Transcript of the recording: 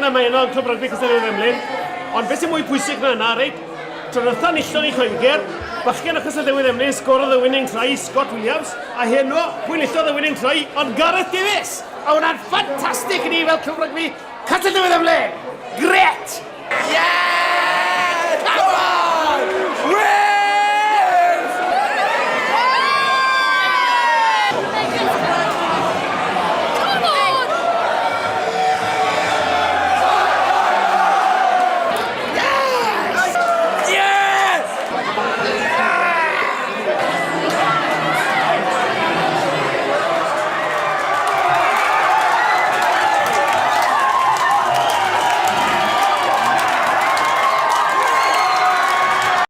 bachgen yma heno yn Clwb Rygbi Castell Emlyn. Ond beth sy'n mwy pwysig na yna, reit? Tro ddiwetha nillon ni Lloegr, bachgen o Castell Newydd Emlyn sgorodd y winning try, Scott Williams, a heno, pwy nillodd y winning try, ond Gareth Davies! A hwnna'n ffantastig i ni fel Clwb Rygbi Castell Newydd Emlyn! Grêt!